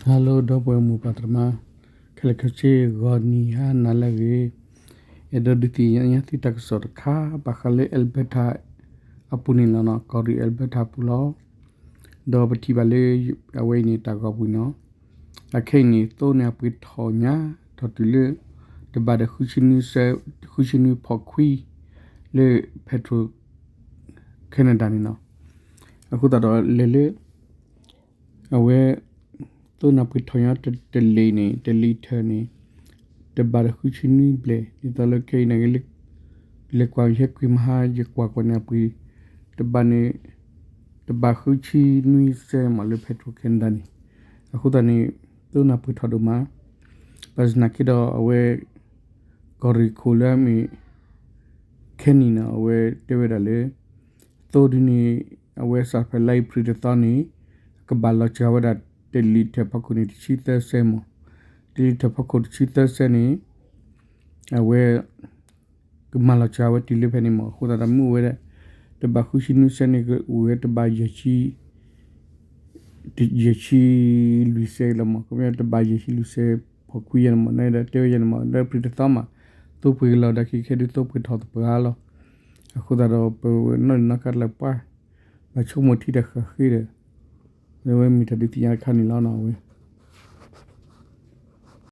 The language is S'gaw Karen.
Hello ဒီပုၢ်ဝဲၢ်မိၢ်ပၢ်သရၣ်သမါ, ခဲလၢာ်ခဲဆ့ ဂီၤနံၤဟါနၤလၢအဂ့ၤ, အဲၣ်ဒိးဒုးသ့ၣ်ညါသုတၢ်ကစီၣ်တခါ ဘၣ်ဃးလၢ Alberta အပူၤန့ၣ်လီၤနီၤ, ကီၢ်ရ့ၣ် Alberta အပူၤလီၤ. ဒီးပထံၣ်ဘၣ်လၢ အဝဲအံၤန့ၣ် တၢ်ဂီၤပူၤနီၤ, အခဲအံၤန့ၣ် သိန့ၣ်အပှ့ၤထီၣ်ညါ ထီၣ်တုၤလၢ တဘးဒီး ဃုဆံနွံဖီၣ်ခွံ လၢ Petro Canada န့ၣ်နီၤ. အဃိသတးဒီးလဲၤလၢ အဝဲ သိန့ၣ်ပှ့ၤထီၣ်ညါတလ့ၣ်န့ၣ် တလံထၢၣ်န့ၣ် တဘးဒီးဃုဆံနွံဘျဲၣ်, ဒ်သိးလၢခဲအံၤန့ၣ် လဲၤကွၢ်ယဲၢ်ကွံာ်မဟါ ယကွၢ်ကွၢ်န့ၣ်အပှ့ၤ တဘးန့ၣ် တဘးဃုဆံနွံစဲမးလၢ Petro Canada န့ၣ်. အဃိသတးန့ၣ် သိန့ၣ်ပှ့ၤထီၣ်ဒိၣ်မး, ဘၣ်ဆၣ်သနာ်က့ဒီးအဝဲ ကီၢ်ရ့ၣ်ခိၣ်လၢအမ့ၢ် Kenny နီၤ အဝဲတဲဝဲဒၣ်လၢ သိဒ်န့ၣ် အဝဲစးဖဲလါအ့ဖြ့ၣ်တသီန့ၣ် ကဘၣ်လီၤစှၤဝဲဒၣ် တလံထၢၣ်ဖီခိၣ်န့ၣ် တဆံသၢစဲမး, တလံထၢၣ်ဖီခိၣ်တဆံသၢစဲန့ၣ် အဝဲ ကမၤလီၤစှၤဝဲတုၤလၢဖဲန့ၣ်မး. အဃိသတးဒီးမ့ၢ်အိၣ်ဝဲဒၣ် တဘးဃုဆံနွံစဲန့ၣ် ကအိၣ်ဝဲတဘး ယဲၢ်ဆံလွံၢ်စဲလီၤမး, ကမ့ၢ်တဘးယဲၢ်ဆံလွံၢ်စဲဖီၣ်ခွံယဲၢ်န့ၣ်မး, နဒီးတဲဝဲယဲၢ်န့ၣ်မး လၢအ့ဖြ့ၣ်တသီမး သိပှ့ၤကလီၤ ဒီးခဲခဲဒုးသိပှ့ၤထီၣ်သပှၢ်လီၤ. အဃိသတးဒီး ပဝဲနီၢ်နီၢ်ကါလၢပှၤ ဘၣ်ဆိကမိၣ်ထံတၢ်ဃၣ်ဃ့ဒီး အဝဲမ့ၢ်တၢ်ဒုးသ့ၣ်ညါတခါန့ၣ်လီၤနီၤ. အဝဲ